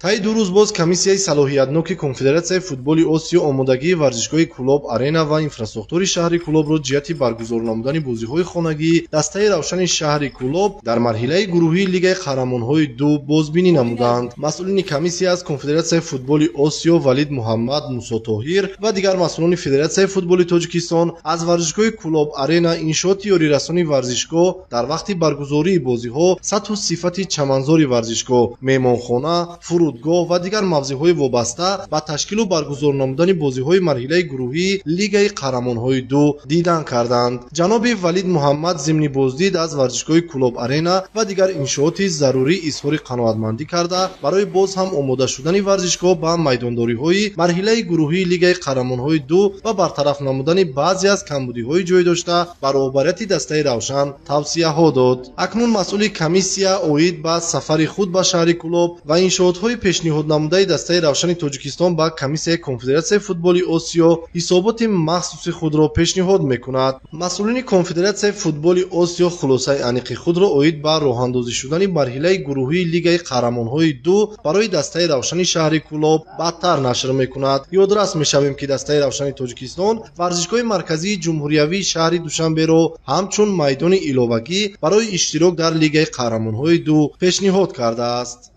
Таи 2 рӯз боз комиссияи салоҳиятноки Конфедератсияи футболи Осиё омодагии варзишгоҳи Кӯлоб Арена ва инфрасохтори шаҳри Кӯлобро ҷиҳати баргузор намудани бозиҳои хонагии дастаи Равшани шаҳри Кӯлоб дар марҳилаи гурӯҳии Лигаи қаҳрамонҳои 2 бозбинӣ намуданд. Масъулини комиссия аз Конфедератсияи футболи Осиё Валид Муҳаммад Мусотоҳир ва дигар масъулони Федератсияи футболи Тоҷикистон аз варзишгоҳи Кӯлоб Арена, иншооти ёрирасони варзишгоҳ дар вақти баргузории бозиҳо, сатҳу сифати чаманзори варзишгоҳ, меҳмонхона, фурудгоҳ ва дигар мавзеъҳои вобаста ба ташкилу баргузор намудани бозиҳои марҳилаи гурӯҳии Лигаи қаҳрамонҳои 2 дидан карданд. Ҷаноби Валид Муҳаммад зимни боздид аз варзишгоҳи Кӯлоб Арена ва дигар иншооти зарурӣ изҳори қаноатмандӣ карда, барои боз ҳам омода шудани варзишгоҳ ба майдондориҳои марҳилаи гурӯҳии Лигаи қаҳрамонҳои 2 ва бартараф намудани баъзе аз камбудиҳои ҷой дошта ба роҳбарияти дастаи Равшан тавсияҳо дод. Акнун масъули комиссия оид ба сафари худ ба шаҳри Кӯлоб ва иншоотҳои пешниҳод намудаи дастаи Равшани Тоҷикистон ба комиссияи Конфедератсияи футболи Осиё ҳисоботи махсуси худро пешниҳод мекунад. Масъулини Конфедератсияи футболи Осиё хулосаи аниқи худро оид ба роҳандозӣ шудани марҳилаи гурӯҳии Лигаи қаҳрамонҳои 2 барои дастаи Равшани шаҳри Кӯлоб баъдтар нашр мекунад. Ёдрас мешавем, ки дастаи Равшани Тоҷикистон варзишгоҳи марказии ҷумҳуриявии шаҳри Душанберо ҳамчун майдони иловагӣ барои иштирок дар Лигаи қаҳрамонҳои 2 пешниҳод кардааст.